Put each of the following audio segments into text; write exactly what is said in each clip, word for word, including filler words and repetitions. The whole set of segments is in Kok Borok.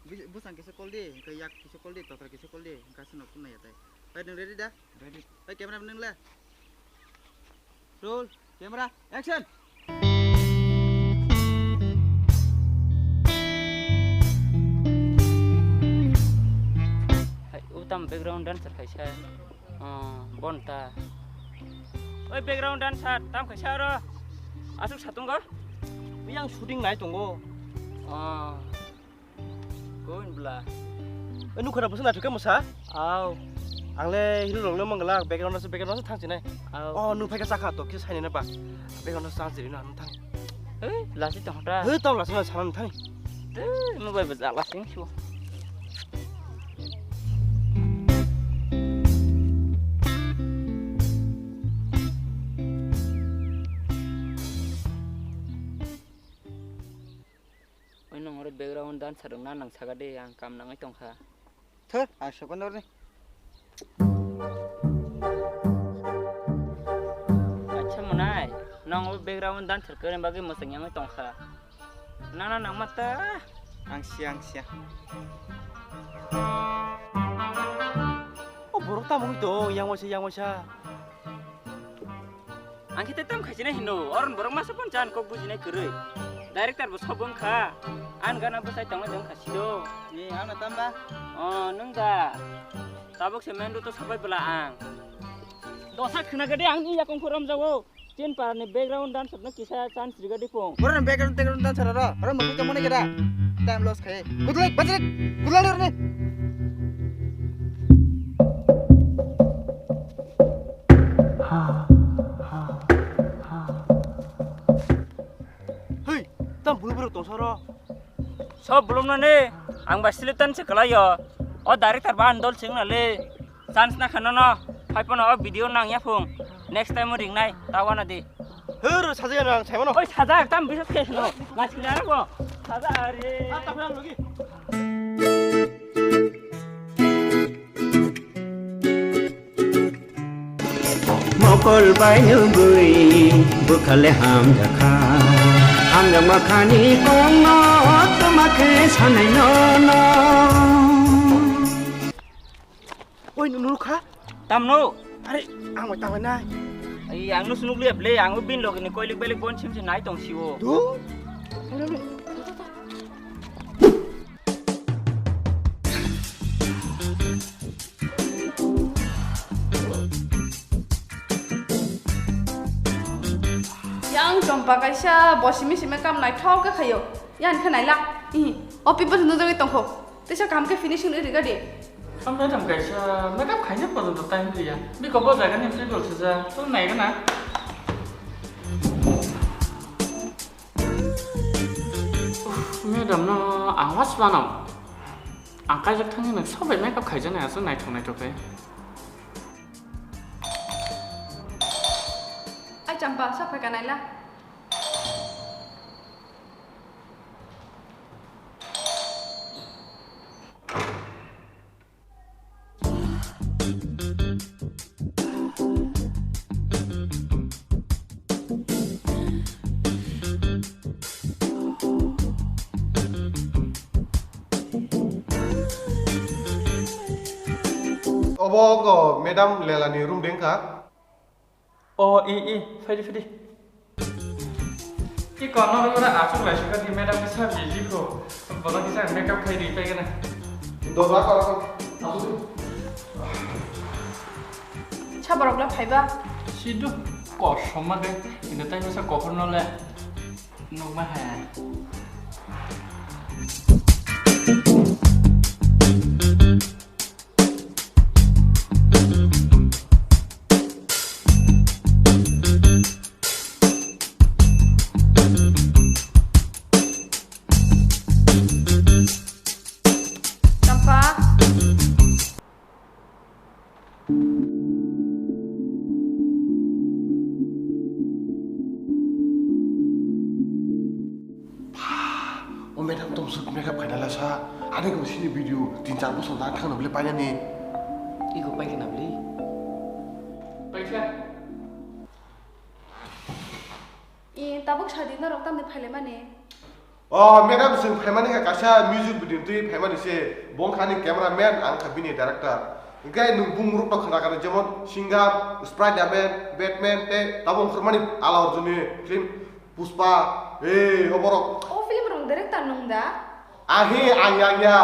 Bwsang kisa call di, hwnkhe yak kisa call di, totra kisa call di, hwnkhe aswk no phunuknai ya tai. Bai, nwng ready da? Ready. Bai, camera nwng le. Roll, camera, action! Hai, o tamo background dancer kaisa, ah, bonta. Oi, background dancer, tam kaisa aro. Aswk satung go? Yang shooting nai tongo. Ah. Koi bwla. Eh, nukha na bwswk naithok khe mwsa? Aw. Ang le hero rok no mangla, background no se, background no se thang sinai. Aw. Oh, nung phaikha chakha to, kisa sainai na ba. Background no se thang siri no ang thang. Hei, lasi tong ta. Hei, tong lasi no sana thang. Hei, mobile ba jala sing su. Oi, nang oro background dancer rok na nang saka de, ang kam nangwi tongkha. Thar, ang sokon dorni. Acha monai, nang o background dancer kwrwini bagwi mwsang yangwi tongkha. Nana nang mata. Ang sia, ang sia. O borok tamo wngwi tong, yang waisa, yang waisa. Ang khe tei tam khaisina hino, oron borok masa pon chan kok bujinai kwrwi. Director bo sobo wngkha. Ang gana bwsai tongna dong khasido. Ni, ano tamba? Oh, nung da. Tabuk se main road to sabai bwla ang. Dosa khna gede ang ni yakong phorom jago. Chin parani background dancer no kisa chance riga di pung. Borok ni background, background dancer ro. Oro mukui tongmani keda. Time loss khai. Kudulai, bajrik, kudulai rni. Hei, tam bulu bulu tongsa ro. Sob bulum nani, ang bai silitan se kalayo. O director ba andol sing na le. Chance na khano no. Phai pono o video nang ya phung. Next time ring nai, ta wana di. Hur, sajai nang, sai mano. Oi, sajak, tam bisas ke no. Mas kira ko. Sajak are. Mokol bai nugui bukhale hamjakha. Hamjakma khani kongno toma khe sanai nono. Oi, nunu kha? Tamno? Are, ang bai tangwi nai. Ai, ang no sunuk liya ble, ang bin logini koilik belik bon sim sim nai tong siwo. Du? Yang chompa kaisa bo simi simi kam naithok khe khaio. Yang khe naila. Ihi, o people nujagwi tongkho. Teisa kaham khe finishing ri gadi. O madam kaisa makeup khaina porjonto time riya. Biko bo jaga ni people sija. Chwng nai gana. Uff, madam no ang was mano. Ang kaijak thangni nang sobai makeup khaijani aswk naithok naithok khe. Ai champa, sa phai ka naila. Obo wngkha madam Lelani room de wngkha. O, i, i, phaidi, phaidi. I kono ro ora achuk lai suka di madam kisa busy kho. Bono kisa makeup khai ri pai gana. Doba koro kho. Asu. Sa borok la phaiba. Sidu kosom ma de. Ino tai masa kohor no le. Nuk ma hai. Champa. O madam tong suk makeup khaina la sa. Ani ko sini video tin char bosor na thang na bole paina ni. Iko pai kena bli. Paisa. I tabuk sadi norok tamni phaile mani. Oh, madam, chwng phaimani kha kaisa music video twi phaimani se. Bo wngkha ani cameraman, ang kha bini director. Hwnkhe nwng bumung rok no khna kha, jemon Singham, Spider-Man, Batman, tei tabuk ongkhormani Allu Arjun ni film Pushpa, eh, oborok. O film rok director nwng da? Ahi, ang ya ya.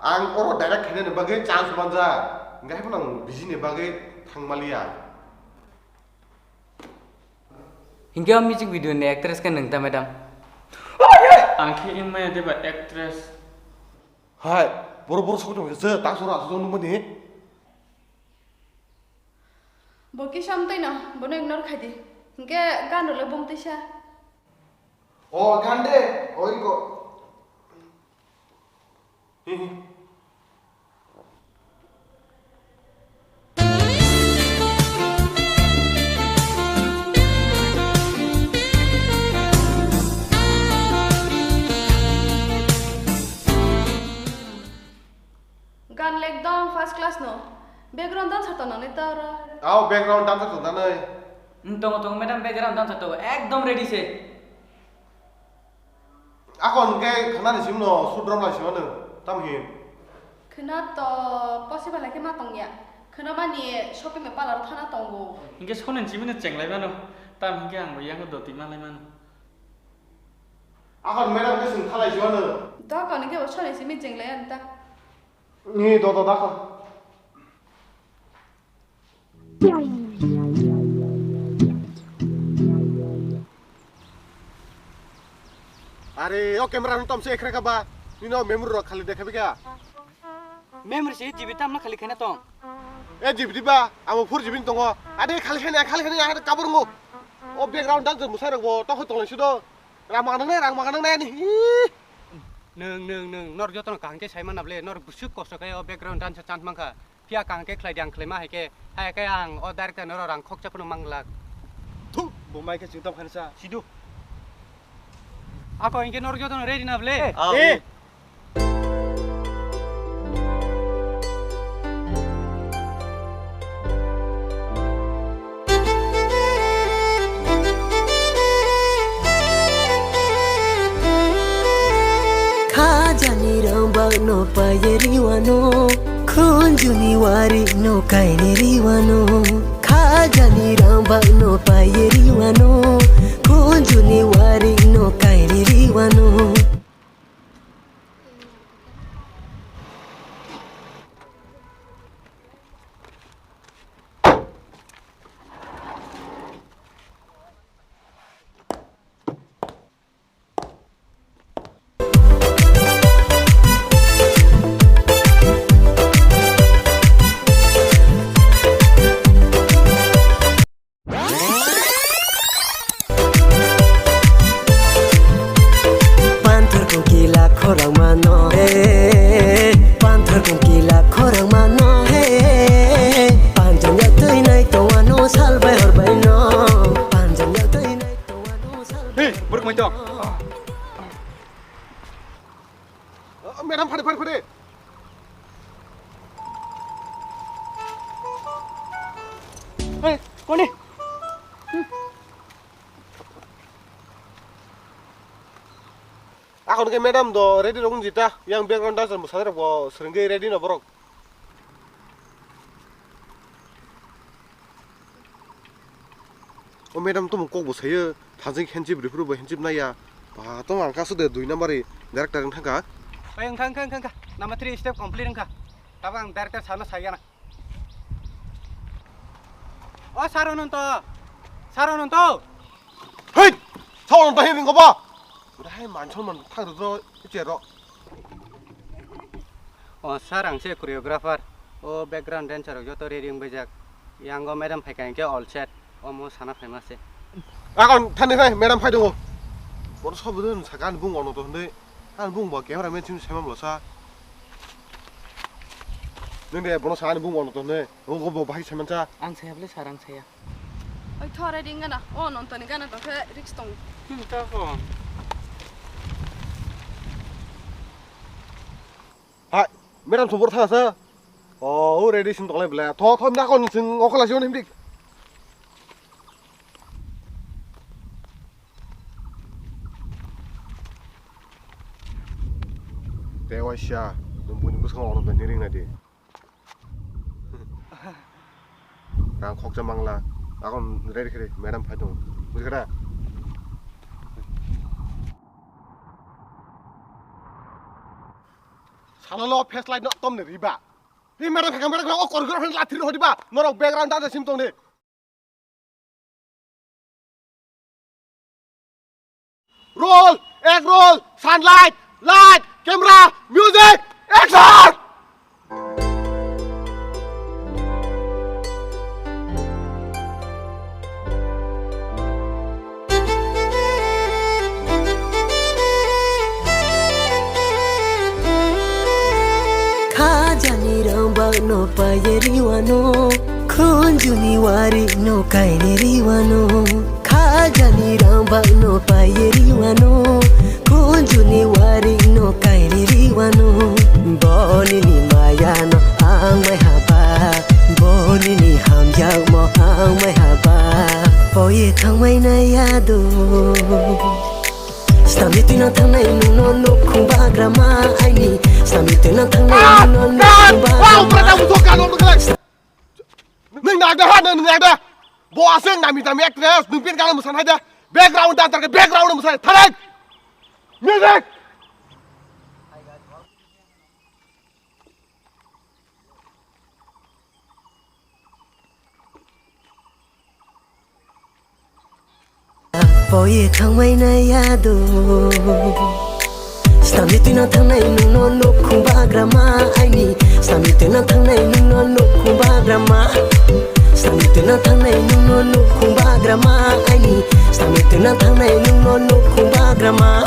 Ang oro direct khainani bagwi chance manja. Hwnkhe haino ang busy ni bagwi thangmaliya. Hinkhe o music video ni actress khe nwng ta, madam? Ang khe wng maya de ba actress? Hai, boro boro sok tong se ta sora asok nung mani. Bo kisa amtwi no, bono ignore khai di. Hinkhe gan rok le bum twi sa. O gan de, o iko. Gan le ekdom first class no. Background dancer to nangnai ta oro. Ao background dancer to nangnai. Hmm, tongo, tongo, madam, background dancer to ekdom ready se. Ako hwnkhe khwnani simi no sudrom lai sima no, tam hin? Khwna to possible khe ma tongya. Khwna mani shopping mall parlour thana tongo. Hwnkhe sonani simi no chenglai mano. Tam hinkhe ang bo yang doti malai mano. Ako madam khe sung khalai sima no. Dokon hwnkhe bo sonani simi chenglai ani ta. Ni do do dakho. Are, o camera no tom se ekra ka ba? Nino memory rok khali dekha bika. Memory se G B tam na khali khena tong. E G B di ba, amo four G B ni tongo. Ade khali khani, khali khani, ade kabur ngo. O background dang musai rok bo, tokho tolai sudo. Rang maga nangnai, rang maga nangnai ani. Hi. Nwng, nwng, nwng, nor jotono kaham khe sai manna ble, nor bwswk kosto khe o background dancer chance mankha. Phiya kaham khe khlai di, ang khlai ma hai khe, hai khe ang o director noro rang khokcha phano manglak. Thu, bo mai khe chwng tamo khansa. Sidu. Ako hinkhe nor jotono ready na ble? Ah, eh. Khajani rambak no paye riwano, khunjuni wari no kaine riwano. Khajani rambak no paye riwano, khunjuni wari no kaine riwano. Panthor kongkila khorang mano, eh, panthor kongkila khorang mano, eh, panjang ya twi nai tongwano sal bai hor bai no, panjang ya twi nai tongwano sal bai. Hey, buruk mai tong. Madam, phari, phari, phari. Hey, koni? Ako ke madam do ready rong jita, yang background dancer musai rok bo sering ready no borok. O madam, tamo kok bo sayo, thajik henchip rifru bo henchip naya. Ba, tamo ang kasu de dui number director wng thangka. Oi, wngkha, wngkha, wngkha, wngkha. Nama three step complete wngkha. Tabo ang director sano saya na. O sir Ananto, sir Ananto. Hei, sir Ananto hei ringo ba. Udah hai manchon man thang ro chero. O sir, ang se choreographer, o background dancer rok joto ready wng baijak. Yang o madam phaikha hinkhe all set, omo sana phaima se. Akon thani khai madam phai dongo. Bono sobo dun saka ani bung ono to hwnwi. Ani bung bo camera man simi sema mlo sa. Nung de bono saka ani bung ono to hwnwi. Bo bo bahai sema cha. Ang saya bole sir, ang saya. Oi, thore ring gana. O, nontoni gana tongkhe risk tong. Hmm, ta ko. Hai, madam, sopor thang sa. O, o, ready sin tole ble. Tho, tho, na kon sing okla sion himdik. Sha, nwng buini bwskango ono bai nini ringna di. Rang khoksa mangla. Akon ready khe madam phai tongo. Bujikha da? Salalo flashlight no tomni riba. Hi madam phai madam phai o korgor phai lathir hodi ba. Norok background da sim tongni. Roll, ek roll, sunlight, light, camera, music, action! Khajani rambak no paye riwano, khunjuni wari no kaine riwano. Khajani rambak no paye riwano, khunjuni wari no kaine riwano. Boni ni maya no ang mai haba, boni ni hamjak mo ang mai haba. Poye thangmai na yado. Stamni twi nang thangnai nwng no nukhung bagrama aini. Stamni twi nang thangnai nwng no nukhung bagrama. Nwng nang da ha, nwng nang da. Bo aswk nami dami actress, nwng pin kala mwsan hai da. Background dancer khe background mwsan hai. Thanai. Music. Poye thangmai na yado. Stamni twi nang thangnai nwng no nukhung bagrama aini. Stamni twi nang thangnai nwng no nukhung bagrama. Stamni twi nang thangnai nwng no nukhung bagrama aini. Stamni twi nang thangnai nwng no nukhung bagrama.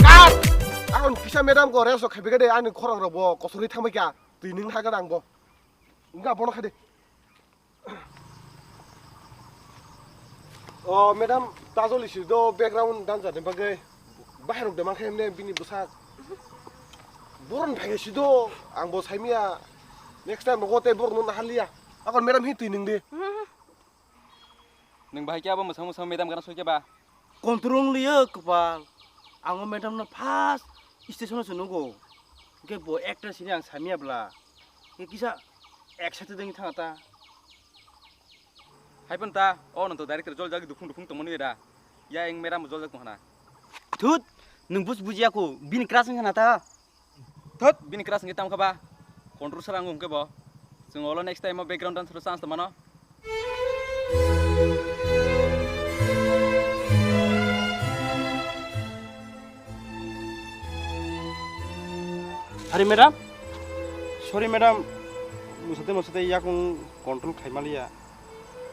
Cut! Akon kisa madam ko reso khaibigade ani khorang rok bo kosori thangbai kya. Twi nwng ha gadang bo. Wngkha bono khai de. O madam, tajoli si do background dancer ni bagwi. Bahai rok de mankhe himne bini bwsak. Boron phai si do, ang bo saimia. Next time rogo tei boron no haliya. Akon madam hi twi nwng di. Nwng bahai khe abo mwsang mwsang madam gana soi khe ba? Control wng liyo kwpal. Ang o madam no first station o se nugo. Hwnkhe bo actress hini ang samya bwla. Hwnkhe kisa excited wngwi thanga ta. Hai phano ta, o nwng to director jol jagwi dukhung dukhung tongmani da. Ya eng madam bo jol jak tong hana. Thut, nwng bus bujiya ko, bini crush wngkha na ta. Thot, bini crush hwnkhe tamo kha ba? Control sara wngo hwnkhe bo. Chwng olo next time o background dancer o chance tongmano. Hari madam? Sorry madam, mwsate mwsate yakung control khaimaliya.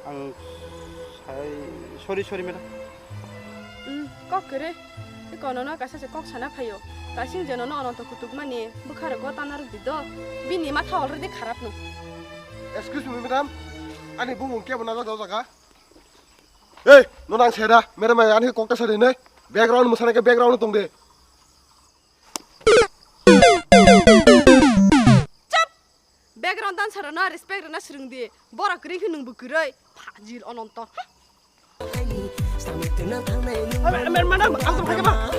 Ang sai, sorry, sorry, madam. Hmm, kok kwrwi. Tei kono no kaisa se kok sana phaio. Kaising je nono Ananto kutukmani bwkha rwgo tana rwdi do. Bini matha already kharap no. Excuse me, madam. Ani bumung kebo najak o jaga. Ei, no nang seda. Madam, ani kokta sadi nai. Background mwsana khe background tong de. Chap! Background dancer no respect rwna swrwng di. Bora kwrwi khe nwng bo kwrwi. Phajil Ananto. Madam, madam, ang tong kha ba.